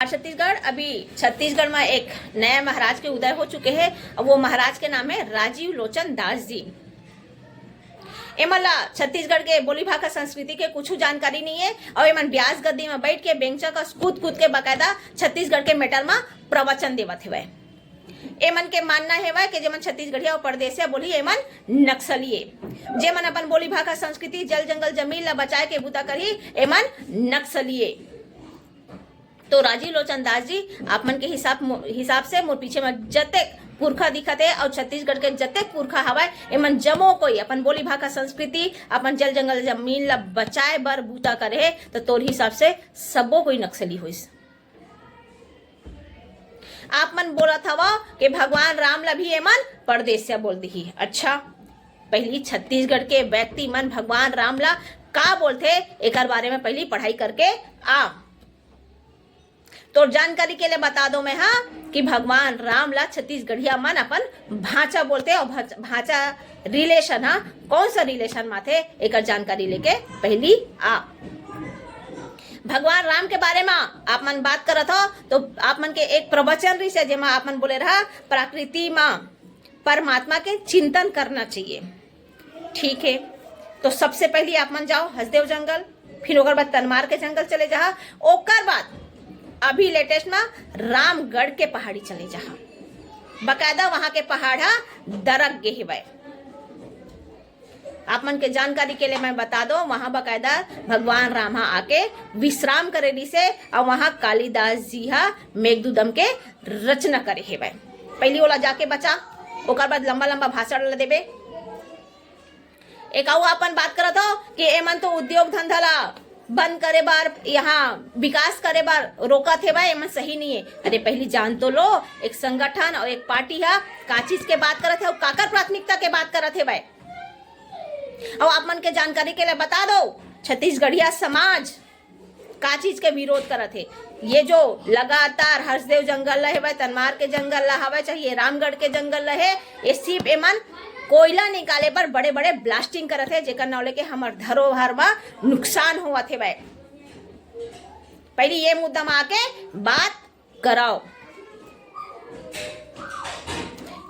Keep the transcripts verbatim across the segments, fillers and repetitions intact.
छत्तीसगढ़, अभी छत्तीसगढ़ में एक नया महाराज के उदय हो चुके हैं। अब वो महाराज के नाम है राजीव लोचन दास जी। एमन ला छत्तीसगढ़ के बोली भाखा संस्कृति के कुछ जानकारी नहीं है और एमन ब्यास गद्दी में बैठ के बेंचा का कूद कूद के बाकायदा छत्तीसगढ़ के matter में प्रवचन देवत हेवय। एमन के मानना हेवय कि जेमन छत्तीसगढ़िया और परदेसिया बोली, एमन नक्सलिए। जेमन अपन बोली भाखा संस्कृति, जल जंगल जमीन ला बचाए के बूता करही, एमन नक्सलिए। तो राजीव लोचन दास जी, आप मन के हिसाब मो-, हिसाब से मोर पीछे में जतेक पुरखा दिखत हे और छत्तीसगढ़ के जतेक पुरखा हवय, एमन जमो कोई अपन बोली भाखा संस्कृति, अपन जल जंगल जमीन ला बचाए बर बूता करे हे, तो तोर हिसाब से सबो कोई नक्सली होइस। आप मन बोलत हवव कि भगवान राम ला भी एमन परदेसिया बोल दिही। अच्छा, पहली छत्तीसगढ़ के व्यक्ति मन भगवान राम ला का बोलथे, एकर बारे में पहली पढ़ाई करके आ। तो जानकारी के लिए बता दो मैं, हाँ, कि भगवान राम ला छत्तीसगढ़िया मन अपन भांचा बोलथे और भांच-, भांचा relation, हाँ, कौन सा relation में थे, एकर जानकारी लेके पहली आ। भगवान राम के बारे में आप मन बात करत हो, तो आप मन के एक प्रवचन रहिस हे, जेमा आप मन बोले रहा, प्रकृति में परमात्मा के चिंतन करना चाहिए। ठीक है, तो सबसे पहली आप मन जाओ हसदेव जंगल, फिर ओकर बाद तनमार के जंगल चले जहा, ओकर बाद अभी latest में रामगढ़ के पहाड़ी चले जहा, बाकायदा वहां के पहाड़ हा दरक गे हेवय। आप मन के जानकारी के लिए मैं बता दो, वहां बाकायदा भगवान राम हा आके विश्राम करे रिहिसे और वहां कालिदास जी हा मेघदूतम के रचना करे हेवय। पहली ओला जाके बचा, ओकर बाद लंबा लंबा भाषण ला देबे। एक अउ अपन बात करत हो कि एमन तो उद्योग धंधा ला बंद करे बर, यहाँ विकास करे बर रोकत हेवय, एमन सही नहीं है। अरे पहली जान तो लो, एक संगठन और एक पार्टी हा का चीज के बात करत हे और काकर प्राथमिकता के बात करत हेवय। और आप मन के जानकारी के लिए बता दो, छत्तीसगढ़िया समाज का चीज के विरोध करत हे। ये जो लगातार हसदेव जंगल ला हेवय, तनमार के जंगल ला हवय, चाहे ये रामगढ़ के जंगल ला हे, ये सिर्फ एमन कोयला निकाले बर बड़े बड़े blasting करत हे, जेकर नाव लेके हमर धरोहर मा नुकसान होवत हेवय। पहली ये मुद्दा मा आके बात कराओ।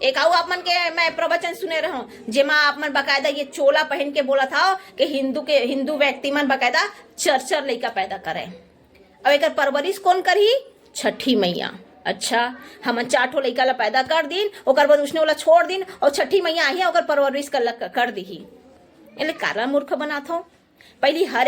एक अउ आप मन के मैं प्रवचन सुने रहूं, जेमा आप मन बाकायदा ये चोला पहन के बोलत हव कि हिंदू के, हिंदू व्यक्ति मन बाकायदा चार चार लइका पैदा करे। अब एकर परवरिश कौन करही? छठी मैया। अच्छा, हमन चार ठो लइका ला पैदा कर दिन, ओकर बाद उसने ओला छोड़ दिन और छठी मैया आही ओकर परवरिश कर, कर दिही। एले काला मूर्ख बनात हो। पहली हर